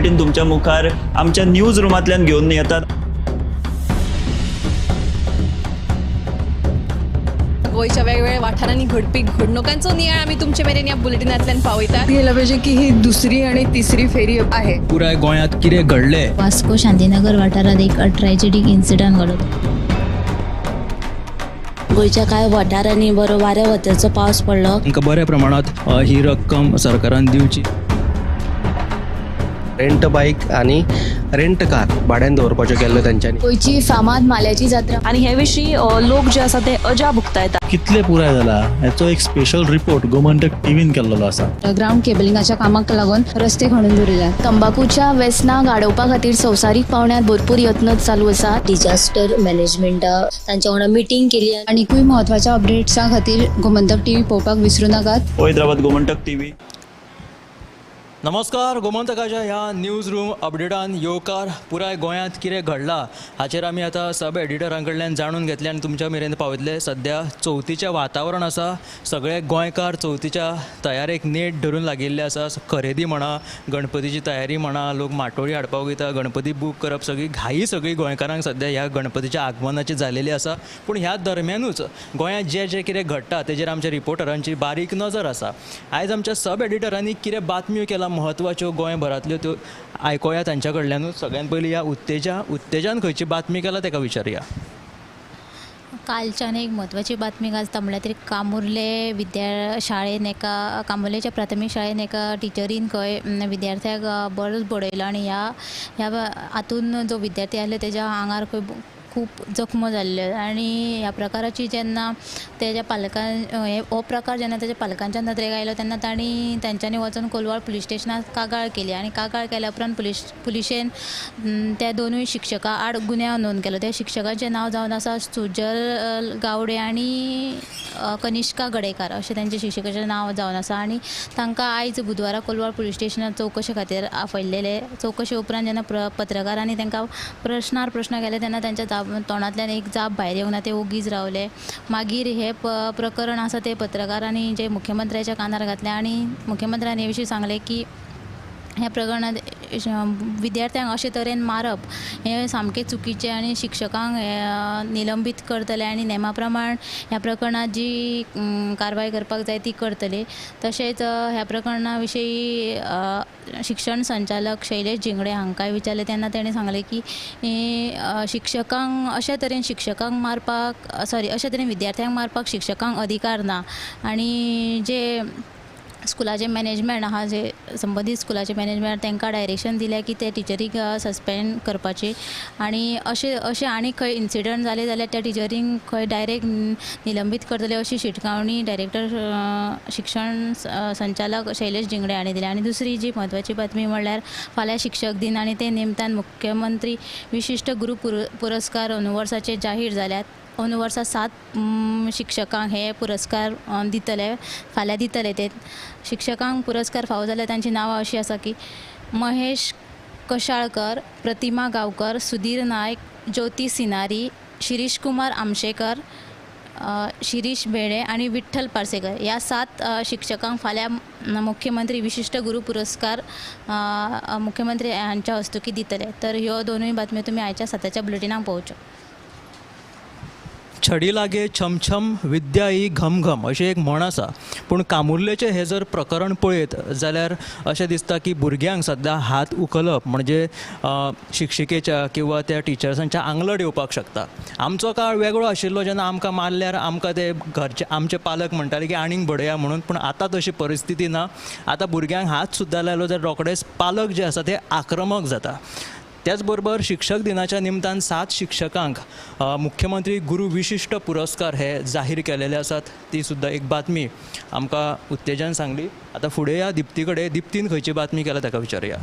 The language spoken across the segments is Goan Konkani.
बुलेटीन तुमच्या मुखार आमच्या न्यूज रुमांतल्यान घेवन येतात. गोंयच्या वेगवेगळ्या वाठारांनी घडपी घडणुकांचो नियाळ आमी तुमचे मेरेन ह्या बुलेटिनांतल्यान पावयतात. यायला पाहिजे की ही दुसरी आणि तिसरी फेरी आहे. पुराय गोंयांत कितें घडलें, वास्को शांतीनगर वाठारांत एक ट्रॅजेडीक इन्सिडंट घडलो. गोंयच्या कांय वाठारांनी बरो वाऱ्या वताचो पावस पडलो. तांकां बऱ्या प्रमाणांत ही रक्कम सरकारान दिवची. रेंट बायक आनी रेंट कार भाड्यान दवरपाच्यो केल्ल्यो तेंच्यांनी. गोंयची फामाद माल्याची जात्रा आनी हे विशीं लोक जे आसा ते अजाप उक्तायता. कितले पुराय जाला हेचो एक स्पेशल रिपोर्ट गोमंतक टीव्हीन केल्लो आसा. ग्रावंड केबलिंगाच्या कामाक लागून रस्ते खणून दवरिल्यात. तंबाकूच्या वेसनाक आडोवपा खातीर संवसारीक पावंड्यार भरपूर यत्न चालू आसात. डिजास्टर मॅनेजमेंटा तांच्या वांगडा मिटींग केली. आनीकूय म्हत्वाच्या अपडेट्सां खातीर गोमंतक टीव्ही पळोवपाक विसरू नाकात. पळयत रावात गोमंतक टीव्ही. नमस्कार, गोमंतकाच्या ह्या न्यूज रूम अपडेटान येवकार. पुराय गोंयांत कितें घडलां हाचेर आमी आतां सब एडिटरां कडल्यान जाणून घेतले आनी तुमच्या मेरेन पावयतले. सद्या चवथीचें वातावरण आसा, सगळे गोंयकार चवथीच्या तयारेक नेट धरून लागिल्ले आसा. खरेदी म्हणा, गणपतीची तयारी म्हणा, लोक माटोळी हाडपाक वयता, गणपती बूक करप, सगळी घाई सगळी गोंयकारांक सद्या ह्या गणपतीच्या आगमनाची जालेली आसा. पूण ह्या दरम्यानूच गोंयांत जें जें कितें घडटा तेजेर आमच्या रिपोर्टरांची बारीक नजर आसा. आयज आमच्या सब एडिटरांनी कितें बातम्यो केला म्हत्वाच्यो गोंयभरांतल्यो त्यो आयकुया तांच्या कडल्यानूच. सगळ्यान पयलीं ह्या उत्तेजान खंयची बातमी केला ताका विचारुया. कालच्यान एक म्हत्वाची बातमी गाजता म्हणल्यार तरी कामुर्ले विद्या शाळेन एका कामुर्लेच्या प्राथमीक शाळेन एका टिचरीन खंय विद्यार्थ्याक बरोच बडयलो आनी ह्या ह्या हातून जो विद्यार्थी आसले तेज्या आंगार खंय खूब जखमो जाल्ल्यो आनी ह्या प्रकाराची जेन्ना तेज्या पालकां हो प्रकार जेन्ना तेज्या पालकांच्या नदरेक आयलो तेन्ना तांणी तांच्यांनी वचून कोलवाळ पुलीस स्टेशनार कागाळ केली आनी कागाळ केल्या उपरांत पुलिशेन त्या दोनूय शिक्षकां आड गुन्यांव नोंद केलो. त्या शिक्षकांचें नांव जावन आसा सुजल गावडे आनी कनिष्का गडेकार अशें तांचे शिक्षकाचें नांव जावन आसा आनी तांकां आयज बुधवारा कोलवाळ पुलीस स्टेशनार चवकशे खातीर आपयल्लेले. चवकशे उपरांत जेन्ना पत्रकारांनी तांकां प्रश्नार प्रश्न केले तेन्ना तांच्या तोंडांतल्यान एक जाप भायर येवंक ना, ते ओगीच रावले. मागीर हें प्रकरण आसा तें पत्रकारांनी जे मुख्यमंत्र्याच्या कानार घातलें आनी मुख्यमंत्र्यान हे विशीं सांगलें की ह्या प्रकरणांत विद्यार्थ्यांक अशे तरेन मारप हें सामकें चुकीचें आनी शिक्षकांक निलंबीत करतले आनी नेमा प्रमाण ह्या प्रकरणांत जी कारवाय करपाक जाय ती करतले. तशेंच ह्या प्रकरणा विशीं शिक्षण संचालक शैलेश झिंगडे हांकां विचारलें तेन्ना ताणें सांगलें की शिक्षकांक अशे तरेन शिक्षकांक मारपाक सॉरी अशे तरेन विद्यार्थ्यांक मारपाक शिक्षकांक अधिकार ना आनी जे स्कुलाचें मॅनेजमेंट आहा, जे संबंदीत स्कुलाचें मॅनेजमेंट तांकां डायरेक्शन दिलें की ते टिचरीक सस्पेंड करपाची आनी अशें अशें आनी खंय इन्सिडंट जाले जाल्यार त्या टिचरींक खंय डायरेक्ट निलंबीत करतले अशी शिटकावणी डायरेक्टर शिक्षण संचालक शैलेश झिंगडे हांणी दिल्या. आनी दुसरी जी म्हत्वाची बातमी म्हणल्यार फाल्यां शिक्षक दिन आनी ते निमतान मुख्यमंत्री विशिश्ट गुरू पुरस्कार अंदू वर्साचे जाहीर जाल्यात. अंदू वर्सा 7 शिक्षकांक हे पुरस्कार दितले, फाल्यां दितले. ते शिक्षकांक पुरस्कार फावो जाल्यार तांची नांवां अशीं आसा की महेश कशाळकर, प्रतिमा गांवकर, सुधीर नायक, ज्योती सिनारी, शिरीष कुमार आमशेकर, शिरीष भेडे आनी विठ्ठल पार्सेकर. ह्या 7 शिक्षकांक फाल्यां मुख्यमंत्री विशिश्ट गुरू पुरस्कार मुख्यमंत्री हांच्या हस्तुकीं दितले. तर ह्यो दोनूय बातम्यो तुमी आयच्या 7च्या बुलेटिनाक पळोवच्यो. छडी लागे छमछम विद्या ही घमघम अशें एक म्हण आसा. पूण कामुर्लेचें हें जर प्रकरण पळयत जाल्यार अशें दिसता की भुरग्यांक सद्या हात उखलप म्हणजे शिक्षिकेच्या किंवा त्या टिचर्सांच्या आंगलट येवपाक शकता. आमचो काळ वेगळो आशिल्लो जेन्ना आमकां मारल्यार आमकां ते घरचे आमचे पालक म्हणटाले की आनीक बडया म्हणून, पूण आतां तशी परिस्थिती ना. आतां भुरग्यांक हात सुद्दां लायलो जाल्यार रोखडेच पालक जे आसा ते आक्रमक जाता. त्याचबरोबर शिक्षक दिनाच्या निमतान 7 शिक्षकांक मुख्यमंत्री गुरू विशिश्ट पुरस्कार हे जाहीर केलेले आसात. ती सुद्दां एक बातमी आमकां उत्तेजान सांगली. आतां फुडें या दिप्ती कडेन, दिप्तीन खंयची बातमी केला ताका विचारुया.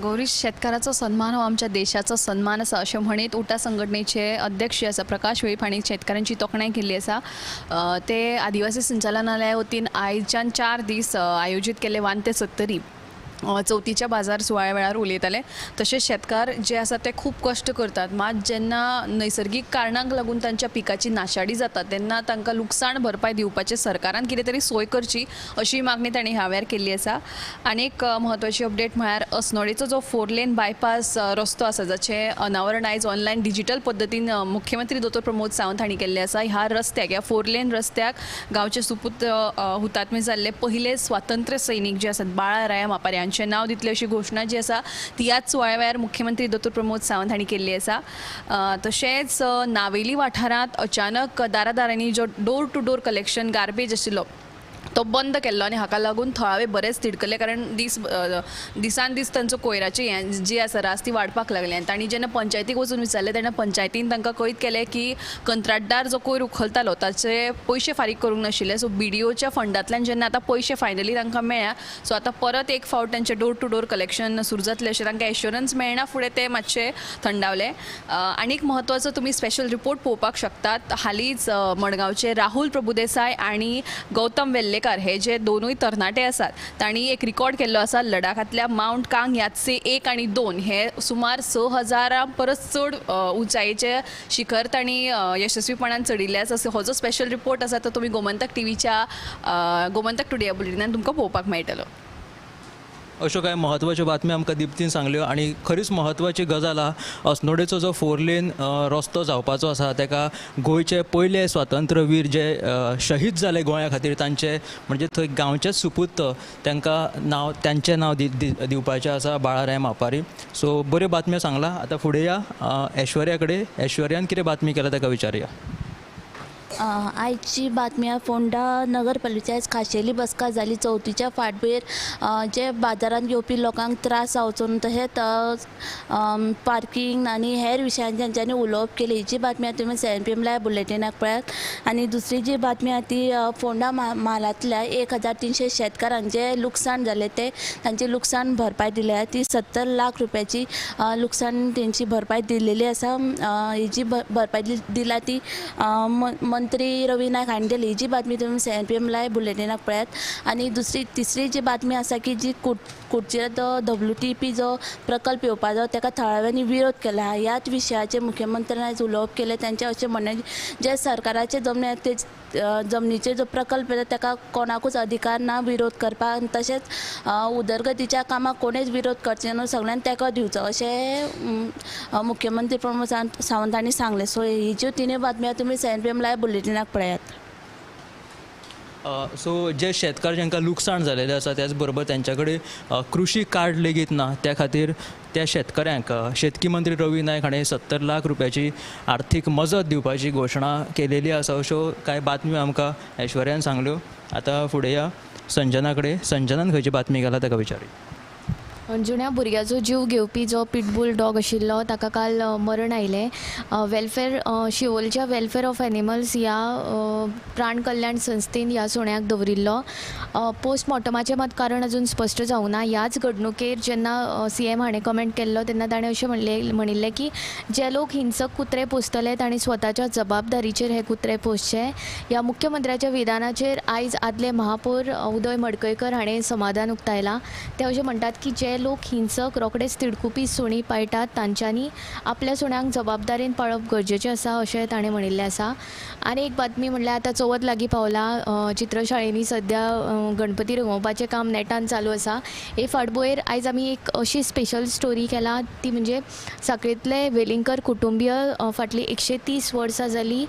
गौरीश, शेतकाराचो सन्मान हो आमच्या देशाचो सन्मान आसा अशें म्हणीत उटा संघटनेचे अध्यक्ष जे आसा प्रकाश वेळीप हांणी शेतकारांची तोखणाय केल्ली आसा. ते आदिवासी संचालनालया वतीन आयच्यान 4 दीस आयोजीत केल्ले 1 ते 70 चवथीच्या बाजार सुवाळ्या वेळार उलयताले. तशेंच शेतकार जे आसा ते खूब कश्ट करतात, मात जेन्ना नैसर्गीक कारणांक लागून तांच्या पिकाची नाशाडी जाता तेन्ना तांकां लुकसाण भरपाय दिवपाचें सरकारान कितें तरी सोय करची अशी मागणी तांणी ह्या वेळार केल्ली आसा. आनी एक म्हत्वाची अपडेट म्हळ्यार अस्नोडेचो जो 4 लेन बायपास रस्तो आसा जाचें अनावरण आयज ऑनलायन डिजिटल पद्दतीन मुख्यमंत्री दोतोर प्रमोद सावंत हांणी केल्लें आसा. ह्या रस्त्याक, ह्या 4 लेन रस्त्याक गांवचे सुपुत्र हुतात्मे जाल्ले पयले स्वातंत्र्य सैनीक जे आसात बाळा राया मापारी हांचें नांव दितलें अशी घोशणा जी आसा ती ह्याच सुवाळ्या वेळार मुख्यमंत्री दोतोर प्रमोद सावंत हांणी केल्ली आसा. तशेंच नावेली वाठारांत अचानक दारादारांनी जो door to door collection garbage आशिल्लो तो बंद केल्लो आनी हाका लागून थळावे बरेच तिडकले, कारण दिसान दीस तांचो कोयराची हें जी आसा रास ती वाडपाक लागली. आनी तांणी जेन्ना पंचायतीक वचून विचारलें तेन्ना पंचायतीन तांकां कळीत केलें की कंत्राटदार जो कोयर उखलतालो ताचे पयशे फारीक करूंक नाशिल्ले. सो बीडीओच्या फंडांतल्यान जेन्ना आतां पयशे फायनली तांकां मेळ्ळ्या, सो आतां परत एक फावट तांचें डोर टू डोर कलेक्शन सुरू जातलें अशें तांकां एश्योरन्स मेळना फुडें ते मातशे थंडावले. आनी एक म्हत्वाचो तुमी स्पेशल रिपोर्ट पळोवपाक शकतात. हालींच मडगांवचे राहुल प्रभुदेसाय आनी गौतम वेल्लेकर हे जे दोनूय तरणाटे आसात तांणी एक रिकॉर्ड केल्लो आसा. लडाखांतल्या मावंट कांग यात्से 1 आणि 2 हे सुमार 6000 परस चड उंचायेचे शिखर तांणी यशस्वीपणान चडिल्ले आसा. हो जो स्पेशल रिपोर्ट आसा तो तुमी गोमंतक टीव्हीच्या गोमंतक टुडे बुलेटिनान तुमकां पळोवपाक मेळटलो. अश्यो कांय म्हत्वाच्यो बातम्यो आमकां दीप्तीन सांगल्यो आनी खरीच म्हत्वाची गजाल आहा. अस्नोडेचो जो 4 लेन रस्तो जावपाचो आसा ताका गोंयचे पयले स्वातंत्र्यवीर जे शहीद जाले गोंया खातीर तांचे म्हणजे थंय गांवचेच सुपुत्र तांकां नांव तांचें नांव दिवपाचें आसा बाळाराय मापारी. सो बऱ्यो बातम्यो सांगला. आतां फुडें या ऐश्वर्या कडेन. ऐश्वर्यान कितें बातमी केला ताका विचारुया. आयची बातमी फोंडा नगरपालिकेची आयज खाशेली बसका जाली. चवथीच्या फाटभुंयेर जे बाजारांत येवपी लोकांक त्रास जावचो न्हू तशेंच पार्किंग आनी हेर विशयांचेर तेंच्यांनी उलोवप केलें. ही जी बातमी आहा तुमी 7 PM live बुलेटिनाक पळयात. आनी दुसरी जी बातमी आहा ती फोंडा म्हालांतल्या 1300 शेतकारांक जें लुकसाण जालें तें तांचें लुकसाण भरपाय दिल्या ती 70 लाख रुपयाची लुकसाण तेंची भरपाय दिलेली आसा. ही जी भरपाय दिला ती मंत्री रवी नायक हांणी दिली. ही जी बातमी तुमी 7 PM live बुलेटिनाक पळयात. आनी दुसरी तिसरी जी बातमी आसा की जी कुडचेर तो WTP जो प्रकल्प येवपाचो ताका थळाव्यांनी विरोध केला. ह्याच विशयाचेर मुख्यमंत्र्यान आयज उलोवप केलें. तांचें अशें म्हणणें जे सरकाराचे जमनी ते जमनीचेर जो प्रकल्प येता ताका कोणाकूच अधिकार ना विरोध करपाक, तशेंच उदरगतीच्या कामाक कोणेच विरोध करचे न्हू, सगळ्यांनी तेंको दिवचो अशें मुख्यमंत्री प्रमोद सावंत हांणी सांगलें. सो ही ज्यो तिनूय बातम्यो तुमी 7 PM live बुलेटिनाक पळयात. सो जे शेतकार जांकां लुकसाण जालेलें आसा त्याच बरोबर तांच्या कडेन कृशी कार्ड लेगीत ना त्या खातीर त्या शेतकऱ्यांक शेतकी मंत्री रवी नायक हाणें 70 लाख रुपयाची आर्थीक मजत दिवपाची घोशणा केलेली आसा. अश्यो कांय बातम्यो आमकां ऐश्वर्यान सांगल्यो. आतां फुडें या संजना कडेन. संजनान खंयची बातमी केला ताका विचारुया. अंजुण्या भुरग्याचो जीव घेवपी जो पिटबूल डॉग आशिल्लो ताका काल मरण आयलें. वेलफेअर शिवोलच्या वेलफेअर ऑफ एनिमल्स ह्या प्राण कल्याण संस्थेन ह्या सुण्याक दवरिल्लो. पोस्टमॉर्टमाचें मात कारण अजून स्पश्ट जावंक ना. ह्याच घडणुकेर जेन्ना CM हाणें कमेंट केल्लो तेन्ना ताणें अशें म्हणिल्लें की जे लोक हिंसक कुत्रे पोसतले तांणी स्वताच्या जबाबदारीचेर हे कुत्रे पोसचे. ह्या मुख्यमंत्र्याच्या विधानाचेर आयज आदले महापौर उदय मडकयकर हाणें समाधान उक्तायलां. ते अशें म्हणटात की जे लोक हिंसक रोखडेच तिडकुपी सुणी पाळटात तांच्यांनी आपल्या सुण्यांक जबाबदारीन पाळप गरजेचें आसा अशें ताणें म्हणिल्लें आसा. आनी एक बातमी म्हणल्यार आतां चवथ लागीं पावला. चित्रशाळेंनी सद्या गणपती रंगोवपाचें काम नेटान चालू आसा. हे फाटभुंयेर आयज आमी एक अशी स्पेशल स्टोरी केला ती म्हणजे साखळेंतले वेलिंगकर कुटुंबीय फाटलीं 130 वर्सां जालीं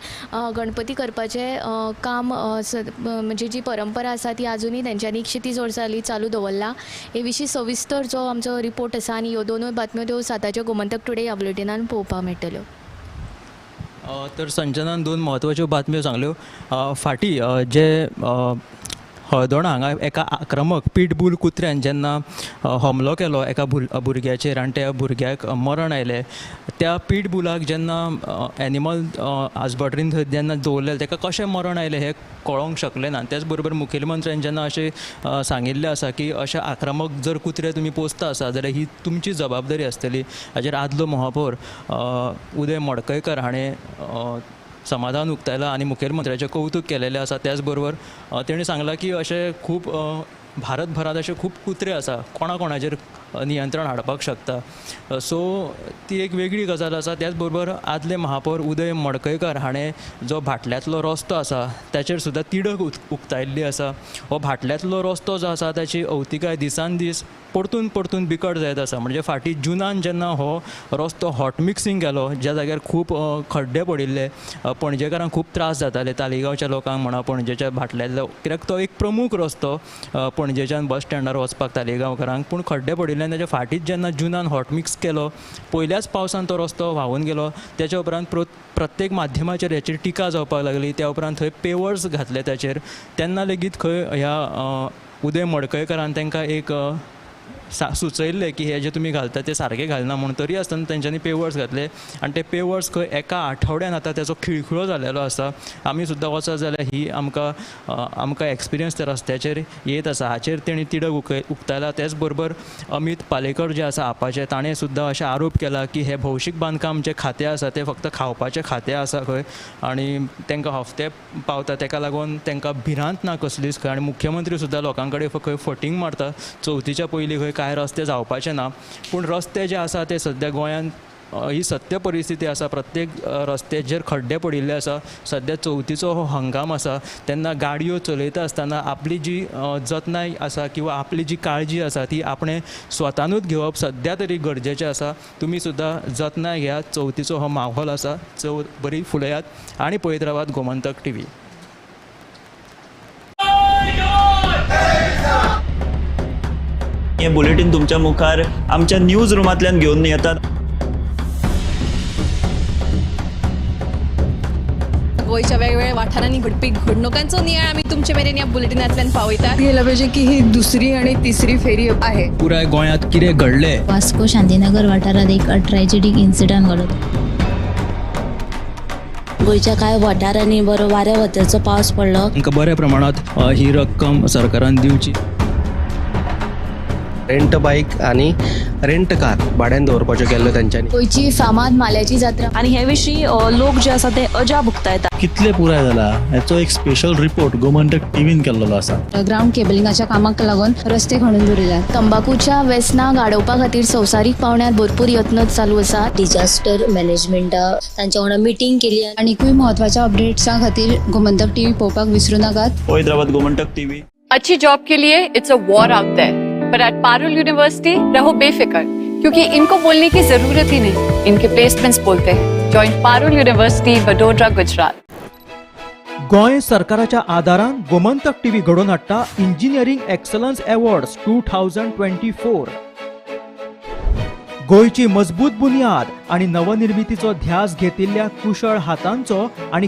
गणपती करपाचें काम म्हणजे जी परंपरा आसा ती आजुनूय तेंच्यांनी 130 वर्सां जालीं चालू दवरला. हे विशीं सविस्तर जो आमचो रिपोर्ट आसा आनी ह्यो दोनूय बातम्यो त्यो 7च्या गोमंतक टुडे ह्या बुलेटिनान पळोवपाक मेळटल्यो. तर संजनान दोन म्हत्वाच्यो बातम्यो सांगल्यो. फाटीं जे हळदोणा हांगा एका आक्रमक पिटबूल कुत्र्यान जेन्ना हमलो केलो एका भुरग्याचेर आनी त्या भुरग्याक मरण आयलें, त्या पिटबुलाक जेन्ना एनिमल हजबंड्रीन थंय जेन्ना दवरलें ताका कशें मरण आयलें हें कळोंक शकलें ना. त्याच बरोबर मुखेलमंत्र्यान जेन्ना अशें सांगिल्लें आसा की अशें आक्रमक जर कुत्रे तुमी पोसता आसा जाल्यार ही तुमची जबाबदारी आसतली. हाचेर आदलो महापौर उदय मडकयकर हाणें समाधान उक्तायलां आनी मुखेलमंत्र्याचें कौतूक केलेलें आसा. त्याच बरोबर तेणी सांगलां की अशें खूब भारतभरांत अशे खूब कुत्रे आसा, कोणाकोणाचेर नियंत्रण हाडपाक शकता. सो ती एक वेगळी गजाल आसा. त्याच बरोबर आदले महापौर उदय मडकयकर हाणें जो भाटल्यांतलो रस्तो आसा ताचेर सुद्दां तिडक उक्तायल्ली आसा. हो भाटल्यांतलो रस्तो जो आसा ताची अवतिकाय दिसान दीस परतून परतून बिकट जायत आसा. म्हणजे फाटीं जुनान जेन्ना हो रस्तो हॉट मिक्सिंग केलो, ज्या जाग्यार खूब खड्डे पडिल्ले, पणजेकारांक खूब त्रास जाताले, तालिगांवच्या लोकांक म्हणा, पणजेच्या भाटल्यांतलो, कित्याक तो एक प्रमुख रस्तो पणजेच्यान बस स्टँडार वचपाक तालिगांवकारांक. पूण खड्डे पडिल्ल्यान ताच्या फाटींच जेन्ना जुनान हॉट मिक्स केलो, पयल्याच पावसान तो रस्तो व्हांवून गेलो. त्याच्या उपरांत प्रत्येक माध्यमाचेर हेचेर टिका जावपाक लागली. त्या उपरांत थंय पेवर्स घातले ताचेर, तेन्ना लेगीत खंय ह्या उदय मडकयकरान तांकां एक सुचयल्लें की हे जे तुमी घालता ते सारके घालना म्हूण, तरी आसतना तेंच्यांनी पेवर्स घातले आनी ते पेवर्स खंय एका आठवड्यान आतां तेचो खिळखिळो जालेलो आसा. आमी सुद्दां वचत जाल्यार ही आमकां आमकां एक्सपिरियन्स त्या रस्त्याचेर येत आसा. हाचेर तेणी तिडक उक्तायला. तेच बरोबर अमीत पालेकर जे आसा आपाचे, ताणें सुद्दां अशें आरोप केला की हे भौशीक बांदकाम जे खातें आसा तें फक्त खावपाचें खातें आसा खंय आनी तांकां हफ्ते पावता, ताका लागून तांकां भिरांत ना कसलीच खंय. आनी मुख्यमंत्री सुद्दां लोकां कडेन खंय फटींग मारता, चवथीच्या पयलीं खंय कांय रस्ते जावपाचे ना. पूण रस्ते जे आसा ते सद्या गोंयांत ही सत्य परिस्थिती आसा. प्रत्येक रस्त्याचेर खड्डे पडिल्ले आसा. सद्या चवथीचो हो हंगाम आसा तेन्ना गाडयो चलयता आसतना आपली जी जतनाय आसा किंवा आपली जी काळजी आसा ती आपणें स्वतानूच घेवप सद्या तरी गरजेचें आसा. तुमी सुद्दां जतनाय घेयात. चवथीचो हो माहोल आसा, चवथ बरी फुलयात आनी पळयत रावात गोमंतक टीव्ही. हे बुलेटीन तुमच्या मुखार आमच्या न्यूज रुमांतल्यान घेवन येतात. गोंयच्या वेगवेगळ्या वाठारांनी घडपी घडणुकांचो नियाळ आमी तुमचे मेरेन ह्या बुलेटिनांतल्यान पावयतात. गेला पाहिजे की ही दुसरी आणि तिसरी फेरी आहे. पुराय गोंयांत कितें घडलें, वास्को शांतीनगर वाठारांत एक ट्रॅजेडीक इन्सिडंट घडलो. गोंयच्या कांय वाठारांनी बरो वाऱ्या वताचो पावस पडलो. तांकां बऱ्या प्रमाणांत ही रक्कम सरकारान दिवची. रेंट बायक आनी रेंट कार भाड्यान दवरपाच्यो केल्ल्यो तेंच्यांनी. गोंयची फामाद माल्याची जात्रा आनी हे विशीं लोक जे आसा ते अजाप उक्तायतात. कितले पुराय जाला हेचो एक स्पेशल रिपोर्ट गोमंतक टीव्हीन केल्लो आसा. ग्रावंड केबलिंगाच्या कामाक लागून रस्ते खणून दवरिल्यात. तंबाकूच्या वेसनाक आडोवपा खातीर संवसारीक पावंड्यार भरपूर यत्न चालू आसात. डिजास्टर मॅनेजमेंटा तांच्या वांगडा मिटींग केली. आनीकूय म्हत्वाच्या अपडेट्सां खातीर गोमंतक टीव्ही पळोवपाक विसरू नाकात. पळयत रावात गोमंतक टीव्ही. अच्छी जॉब के लिए it's a war out there, पर एट पारुल यूनिवर्सिटी रहो बेफिक्र, क्योंकि इनको बोलने की जरूरत ही नहीं, इनके प्लेसमेंट्स बोलते हैं. Join Parul university, Vadodara, Gujarat. Goa सरकाराच्या आदारान गोमंतक टीव्ही घडोवन हाडटा इंजिनियरींग एक्सलन्स अवॉर्ड्स 2024. गोंयची मजबूत बुन्याद आनी नवनिर्मितीचो ध्यास घेतिल्ल्या कुशळ हातांचो आनी